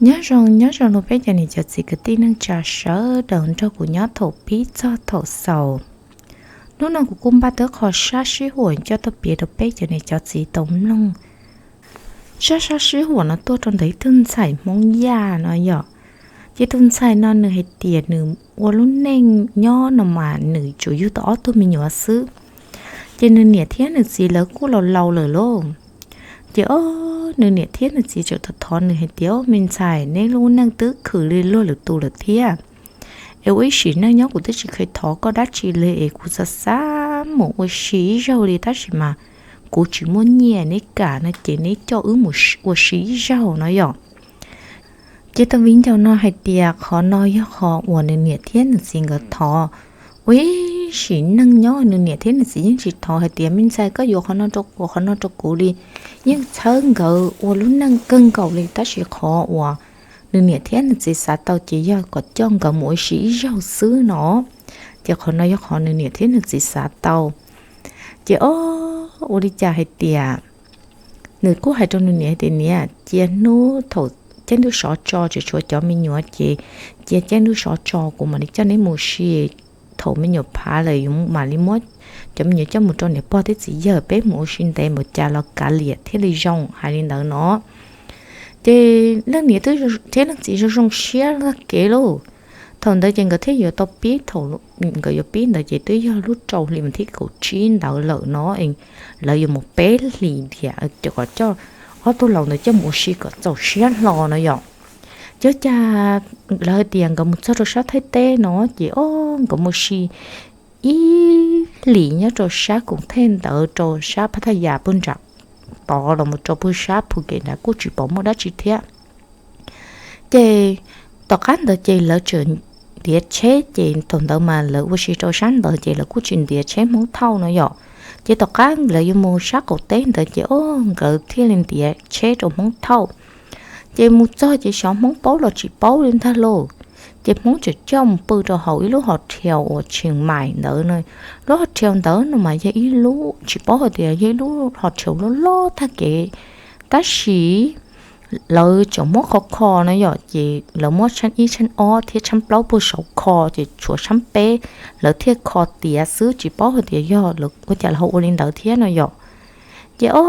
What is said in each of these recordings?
Nyob zoo, nyob zoo rau peb cov niam cov txiv kwv tij neej tsa sawv daws nrog kuv nyob thaum pib txog thaum xaus. Hnub no kuv kuj npaj tau qho sab sib huam coj tuaj piav rau peb cov niam cov txiv tau mloog. Sab sab sib huam no tuaj rau ntawm ib tug ntxhais Hmoob Yaj no yom. Ces tus ntxhais no nws hais tias nws ua lub neej nyob no mas nws tsuas yug tau ob tug me nyuam xwb. Ces nws niam thiab nws txiv lawv kuj laus laus lawm lauj. Ces o, nws niam thiab nws txiv txawm thov thov nws hais tias, Me ntxhais, neb lub neej twb khwv li luag lwm tus lawm thiab, es ua ib sim neej nyob kuv twb tsis kheev thov koj dab tsi li es kuv xav xav mus ua si ib zaug li tab sis mas kuv tsis muaj nyiaj, neb kam no ces neb coj wb mus ua si ib zaug no yom. Ces tus viv ncaus no hais tias qhov no yog qhov uas nws niam thiab nws txiv nkawd thov. Ua ib sim neej nyob nws niam thiab nws txiv yeej tsis thov hais tias, Me ntxhais, koj yuav qhov no rau kuv, qhov no rau kuv li. Yeej txhawb nkawd ua lub neej kawg nkaus li tab sis qhov uas nws niam thiab nws txiv xav tau ces yog kom coj nkawd mus ua si ib zaug xwb no. Ces qhov no yog qhov nws niam thiab nws txiv xav tau. Ces o, ua li cas hais tias nws kuj hais rau nws niam hais tias, Niam, cia hnub thaum caij ntuj sov tso tseem tshuav cov me nyuam ces cia caij ntuj sov tso kuv mam li coj neb mus si. Thaum me nyuam phav lawm mam li muab cov me nyuam coj mus rau niam pog thiab txiv yawg, peb mus ua si ntev npaum cas los kav liam thiaj li zoo, hais li ntawd no. Ces leej niam thiab leej txiv zoo zoo siab tag kev lauj. Thaum ntawd ces nkawd thiaj yuav tau pib, thaum nkawd yuav pib ntawd ces twb yog lub rau hli mas thib kaum tsib ntawd lawm no, lawv yuav mus peb hlis tias kom coj ob tug laus ntawd coj mus ua si kom txaus siab hlo no yom. Ces cas lawv hais tias nkawd mus txog rau sab Thaib teb no ces o, nkawd mus ua si ib hlis nyob rau sab koom thej ntawd rau sab Phab Thaj Yas pag nram tod los mus rau pag sab Phu Kev nrad kuj tsis pom muaj dab tsi thiab. Ces tom qab ntawd ces lawv tseem ntiav tsheb, ces thaum ntawd mas lawv ua si rau sab ntawd ces lawv kuj tsis ntiav tsheb Hmoob thauj no yom. Ces tom qab lawv yuav mus sab qaum teb ntawd ces o, nkawd thiaj li ntiav tsheb rau Hmoob thauj. Ces mus txog ces xyov Hmoob paub los tsis paub li ntag lauj. Ces Hmoob tseem coj mus pw rau hauv ib lub hos thiaus uas Tsheej Maim ntawd no. Lub hos thiaus ntawd no mas yog ib lub, tsis paub hais tias yog ib lub hos thiaus loj loj tag kev, tab sis lawv tseem muab kho kho no yom, ces lawv muab tshaib ib tshaib ob thiab tshaib plaub puag saud kho, ces tshuav tshaib peb lawv thiaj kho tiav xwb, tsis paub hais tias yog ua cas lawv ho ua li ntawd thiab no yom. Ces o,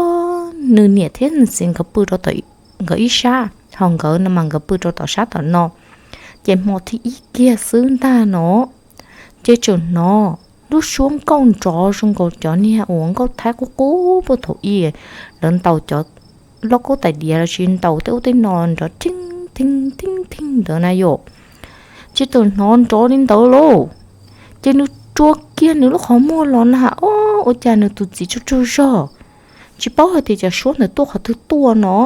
nws niam thiab nws txiv nkawd pw rau tom nkawd ib sab, ho nkawd no mas nkawd pw rau tom sab tom no. Ces hmo thib ib kiag xwb ntag no, ces tseem hnov lub suab nkauj nrov zoo nkaus cov niag uas nkauj Thaib qub qub puag thaum ub lawv ntaus cov lauj kaub tais diav los sis ntaus tej ub tej no nrov theej theej theej ntawd na yom. Ces tseem hnov nrov li ntawd lauj. Ces nws rua kiag nws lub qhov muag los na, o, ua cas nws tus txiv tsaug tsaug zog, tsis paub hais tias cov suab ntawd tuaj qhov twg tuaj no.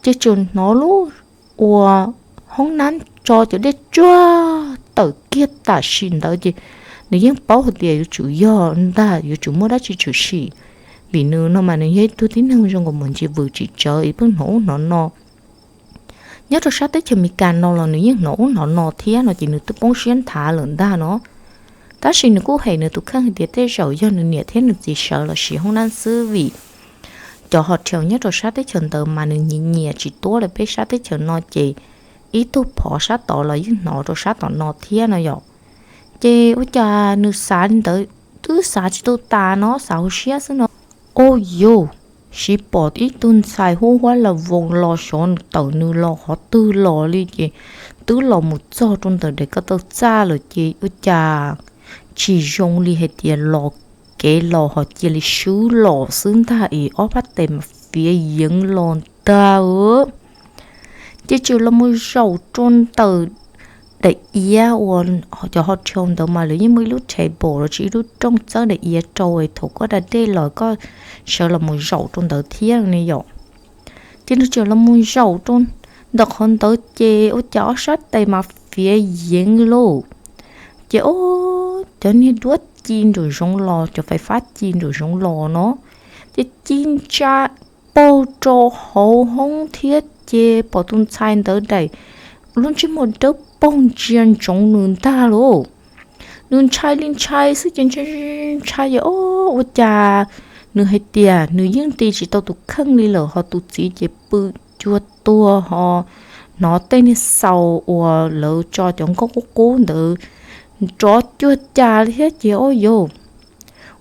Ces tseem hnov lub ua hoob nab tso cov dej tsuag tawm kiag tam sim ntawd ces nws yeej paub hais tias yuav tsum yog ntag, yuav tsum muaj dab tsi tshwm sim, vim nws no mas nws yog ib tug tib neeg zoo nkaus mus ntsis vwm tsis tsawv es pheej hnov ub hnov no. Nyob rau sab teb chaws Amelikas no los nws yeej hnov ub hnov no thiab no ces nws twb poob siab nthav lawm ntag no. Tab sis nws kuj hem nws tus kheej hais tias tej zaum yog nws niam thiab nws txiv sawv los siv hoob nab xwb vim cov hos thiaus nyob rau sab teb chaws ntawd mas nws nyiam nyiam tsis tuab li peb sab teb chaws no ces ib tug phov sab tod los yeej hnov rau sab tom no thiab no yom. Ces ua cas nws xav li ntawd twb xav tsis tu tas no, xav hauv siab xwb no. Au yus, siv pom ib tug ntxhais huab huab las voos los xyov nws tawm nws los qhov twg los li ces twb los mus txog rau ntawm daim ko taw txaj lawm ces ua cas tsis zoo li hais tias los kev los ho cia li swb los xwb ntag es ob pab tes mas fiav yeev los ntag. Ces tseem los mus zaum rau ntawm daim iav uas cov hos thiaus ntawd mas lawv yeej muaj ib lub table los sis ib lub rooj txawb daim iav rau es thaum koj da dej los koj sawv los mus zaum rau ntawd thiab ne yom. Ces nws tseem los mus zaum rau ntawm qhov ntawd ces ua cas ob sab tes mas fiav yeev lauj. Ces o, cov niag duab ci nraum zoov los, cov fais fab ci nraum zoov los no, ces ci ntsa paug rau hauv hoob thiab ces pom tus ntxhais ntawd daim lub ntsej muag dawb paug ntsia ntsoov nws ntag lauj. Nws ntshai li ntshai xwb ces ntshai ntshai es o, ua cas nws hais tias nws yeej nti tsis tau tus kheej li lawm ho tus txiv ces pw cuag tuag ho hnov tej niag xaus uas lawv tso cov nkauj qub qub ntawd nrov cuag cas li thiab ces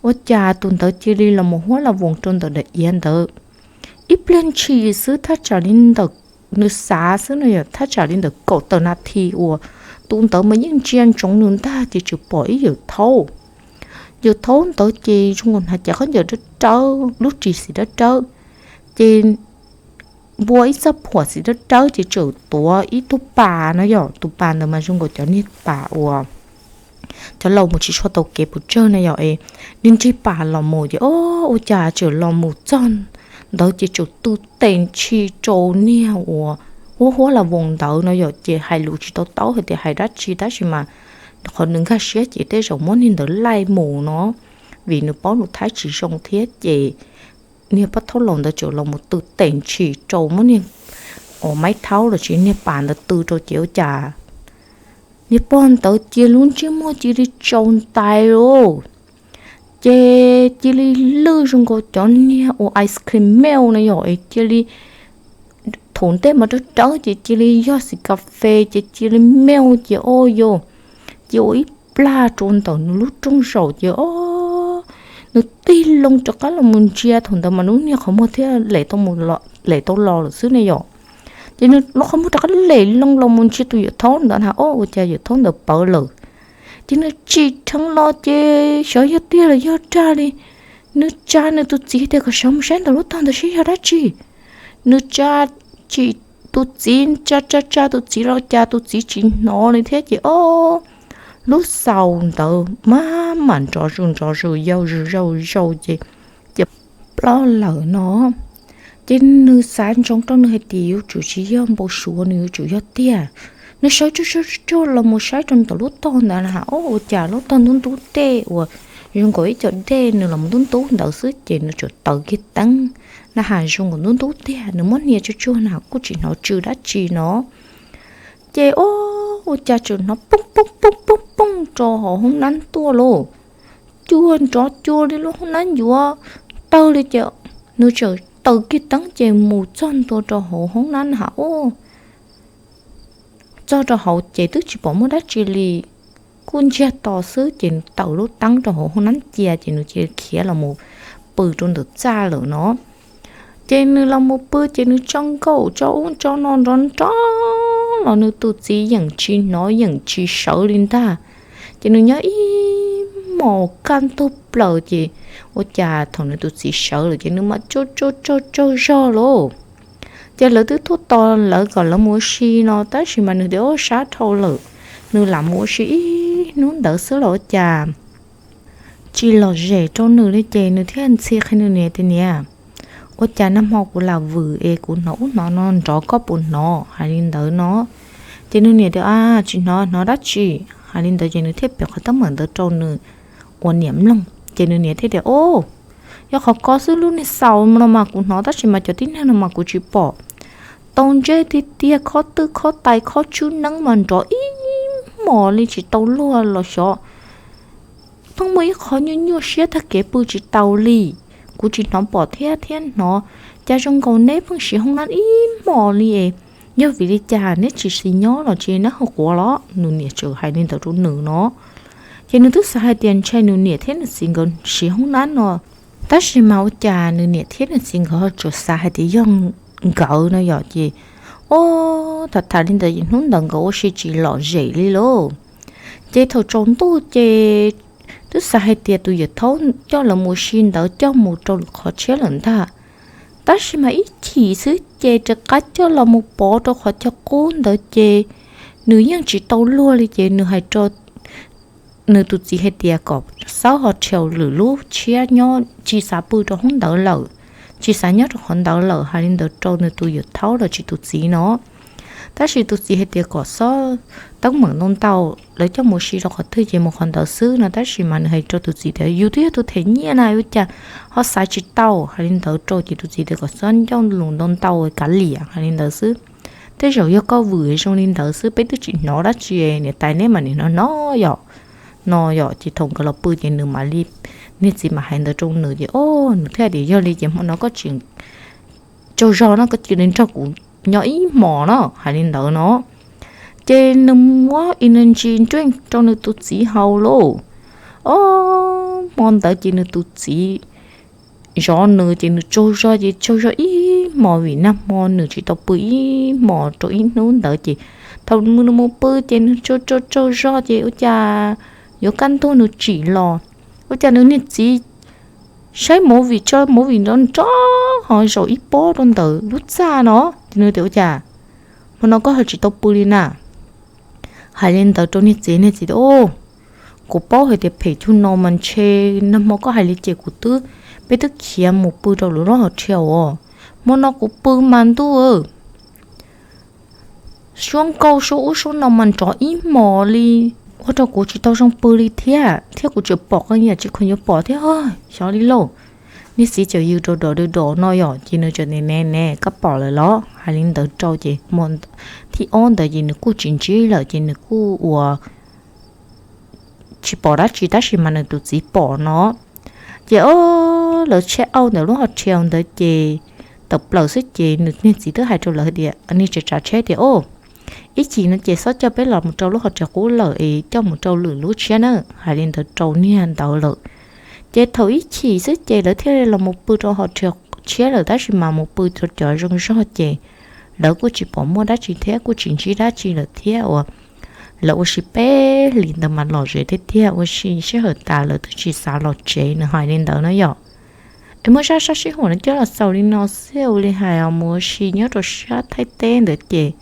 ua cas tus ntawd cia li los mus huab las voos rau ntawm daim iav ntawd. Ib pliag ntshis xwb thaj tsam li ntawm, nws xav xwb no yog thaj tsam li ntawm kaum tawm nas this uas tus ntawd mas yeej ntsia ntsoov nws ntag ces tsuas pom ib yawm thaub. Yawm thaub ntawd ces zoo nkaus hnav cov khaub ncaws dawb dawb, lub ris xim dawb dawb, ces npua ib txoj phuam xim dawb dawb ces tseem tuav ib tug pas no yog tus pas ntawd mas zoo nkaus cov niag pas uas cov laus mus tsis tshua tau kev puas tsawg na yog es nws nrig pas los mus ces o, ua cas tseem los mus txog ntawd ces tseem tw tes ntshis rau niag uas huab huab las voos ntawd no yog ces hais lus tsis tau taub hais tias hais dab tsi tab sis mas qhov nws nkag siab ces tej zaum muab niag ntawd laij mus no, vim nws paub lus Thaib tsis zoo thiab ces niag pab thaub laus ntawd tseem los mus tw tes ntshis rau muab niag uas maib thaub los sis niag pas ntawd tw rau ces ua cas niag pog ntawd cia lub ntsej muag cia li tsaus ntais lawm. Ces cia li lwj zoo nkaus cov niag uas ice cream melt no yog es cia li thaum ntej mas dawb dawb ces cia li yog xim kas fes ces cia li melt ces o yog ces ua ib plag rau ntawm nws lub rooj zaum ces o, nws tig loo rov qab los mus ntsia thaum ntawd mas nws niag qhov muag thiaj lem tau los lawm xwb ne yom. Ces nws lub qhov muag rov qab lem loo los mus ntsia tus yawm thaub ntawd na o, ua cas yawm thaub ntawd pawv lawm. Ces nws tsim dheev los ces xyov yog tiag los yog dag li, nws tsa nws tus txiv tias kom sawv mus saib ntawm lub tog ntawd seb yog dab tsi. Nws tsa, tsim tus txiv, tsa tsa tsa tus txiv los cas tus txiv tsis hnov li thiab ces o, lub xaus ntawd mas mam nrov zus nrov zus yau zus yau zus ces, ces ploj lawm no. Ces nws xav ntsoov rau nws hais tias yuav tsum tsis yog npau suav, nws yuav tsum yog tiag. Nws sawv tsuag tsuag los mus saib rau ntawm lub tog ntawd na ha, o, ua cas lub tog ntub ntub dej uas zoo nkaus ib co dej nws los ntub ntub ntawd xwb ces nws tsuas taws kiag teeb na ha, zoo nkaus ntub ntub tiag, nws muab hnia tsuag tsuag na kuj tsis hnov tsw dab tsi no. Ces o, ua cas tseem hnov poob poob poob poob poob rau hauv hoob nab tuaj lauj. Cuag nrov cuag li lub hoob nab yuav tawg li ces nws tseem taws kiag teeb ces mus txog ntua rau hauv hoob nab na ha, o, txog rau hauv ces twb tsis pom muaj dab tsi li, kuj ntsiag to xwb ces nws taws lub teeb rau hauv hoob nab cia ces nws cia li khiav los mus pw rau ntawm txaj lawm no. Ces nws los mus pw ces nws tso nkauj tso ub tso no nrov nrov los nws tus txiv yeej tsis hnov yeej tsis sawv li ntag. Ces nws nyob ib hmos kaj ntug plaws ces ua cas thaum nws tus txiv sawv lawm ces nws mam tsaug tsaug tsaug tsaug zog lauj. Ces lawv twb tuaj tos lawv kom lawv mus ua si no tab sis mas nws tias ua sab dhau lawm, nws lam mus ua si ib hnub ntawd xwb los ua cas tsis lom zem rau nws li ces nws thiaj ntxhi qhia nws niam tias niam, ua cas nag hmo kuv lam vwm es kuv hnov ub hnov no nrov koj puas hnov hais li ntawd no. Ces nws niam tias a, tsis hnov, hnov dab tsi hais li ntawd ces nws thiaj piav qhov teeb meem ntawd rau nws ua niam mloog ces nws niam thiaj tias o, yog qhov ko xwb, lub niag xaus no mas kuv hnov tab sis mas cov tib neeg no mas kuv tsis pom. Tau ntsej tiag tiag, khob twj khob tais khob tswb neeb mas nrov ib hmos li tsis tau luag los xyov pheej muaj ib qho nyuaj nyuaj siab tag kev pw tsis tau li. Kuv tsis hnov pom thiab thiab hnov, cas zoo nkaus neb pheej siv hoob nab ib hmos li es yog vim li cas neb tsis xis nyob los tsis neb ho quav los? Nws niam tseem hais li ntawd rau nws no. Ces nws twb xav hais tias ntshai nws niam thiab nws txiv nkawd siv hoob nab no, tab sis mas ua cas nws niam thiab nws txiv nkawd ho tseem xav hais tias yog nkawd no yom ces o, tham tham li ntawd ces hnub ntawd nkawd ua si tsis lom zem li lauj. Ces thaum tsaus ntuj ces twb xav hais tias tus yawm thaub coj lawv mus ua si ntawd coj mus rau lwm qhov tshiab lawm ntag. Tab sis mas ib chim xwb ces rov qab coj los mus pov rau qhov chaw qub ntawd ces nws yeej tsis tau luag li ces nws hais rau nws tus txiv hais tias kom xaub ho rhau lwm lub tshiab nyob, tsis xav pw rau hoob ntawd lawm, tsis xav nyob rau qhov ntawd lawm, hais li ntawd rau nws tus yawm thaub los sis tus txiv no. Tab sis tus txiv hais tias kom xob teeb meem ntau ntau, lawv coj mus ua si rau qhov twg ces mus qhov ntawd xwb no, tab sis mas nws hais rau tus txiv tias yus twb yog tus them nyiaj na, ua cas ho xaiv tsis tau, hais li ntawd rau ces tus txiv tias kom xob ncauj lus ntau ntau kav liam hais li ntawd xwb. Tej zaum yog koj vwm zoo li ntawd xwb, peb twb tsis hnov dab tsi, niam tais neb mas nim no hnov yom, no yom. Ces thaum nkawd los pw ces nws mam li, niag txiv mam hais ntawd rau nws ces o, nws thiaj tias yog li ces hmo no koj tsis tsaug zog no koj cia li nrog kuv nyob ib hmos no, hais li ntawd no. Ces nws muab energy drink rau nws tus txiv haus lauj. Ob hmo ntawd ces nws tus txiv zov nws ces nws tsaug zog ces tsaug zog ib hmos vim nag hmo nws tsis tau pw ib hmos rau ib hnub ntawd ces thaum nws mus pw ces nws tsaug tsaug tsaug zog ces ua cas yuav kaj ntug nws tsim los, ua cas nws niag txiv saib movie tso movie nrov nrov ho zaum ib pob rau ntawm lub txaj no, ces nws tias ua cas hmo no koj ho tsis tau pw li na. Hais li ntawd rau niag txiv, niag txiv tias, Kuv paub hais tias phem cuag no mas ntshe nag hmo koj hais li ces kuv twb, peb twb khiav mus pw rau lwm lub hos thiaus os. Hmo no kuv pw mas ntuj, suab nkauj suab ub suab no mas nrov ib hmos li, ua rau kuv tsis tau zoo pw li thiab, thiab kuv tseem pom qee yam tsis khoom yuav pom thiab, xyov li lauj. Niag txiv tseem yws rau dom dom no yom, ces nws tseem tias, Ne ne, koj pom lawm los? Hais li ntawd rau ces hmo thib ob ntawd ces nws kuj tsis ntsib lawm ces nws kuj ua tsis pom dab tsi tab sis mas nws tus txiv pom no. Ces o, lawv check out ntawm lub hos thiaus ntawd ces tawm plaws xwb ces nws niag txiv twb hais rau lawv tias, niag tsav tsav tsheb tias, O, ib chim no ces xob coj peb los mus rau lub hos thiaus qub lawm es coj mus rau lwm lub tshiab na. Hais li ntawd rau niag ntawd lawm. Ces thaum ib chim xwb ces lawv thiaj li los mus pw rau hos thiaus tshiab lawm tab sis mas mus pw rau cov zoo zog ces lawv kuj tsis pom muaj dab tsi thiab kuj tsis ntsib dab tsi lawm thiab uas lawv ua si peb hlis ntawd mas lom zem tiag tiag, ua si sij hawm tas lawv twb tsis xav los tsev, nws hais li ntawd na yom. Es muaj zaj sab sib huam no coj los xaus li no xwb, ua li hais os, mus ua si nyob rau sab Thaib teb ntawd ces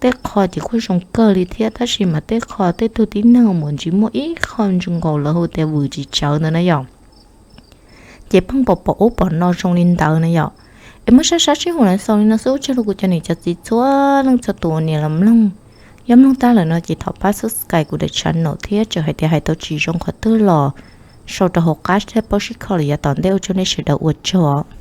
tej qho ces kuj zoo kawg li thiab tab sis mas tej qho tej tug tib neeg mus ntsis muaj ib qho ntsoo nkaus lawv hu tias vwm tsis tsawv ntawd na yom. Ces pheej pom pom ub pom no zoo li ntawd na yom. Es muaj zaj sab sib huam no xaus li no xwb, ua tsaug rau kuv cov niam cov txiv txhua leej txhua tus uas nias los mloog. Yog mloog tag lawm no ces thov pab subscribe kuv daim channel thiab txawm hais tias hais tau tsis zoo qhov twg los sau rau hauv qab thiab paub sib kho lawm yav tom ntej, ua tsaug nej sawv daws, ua tsaug.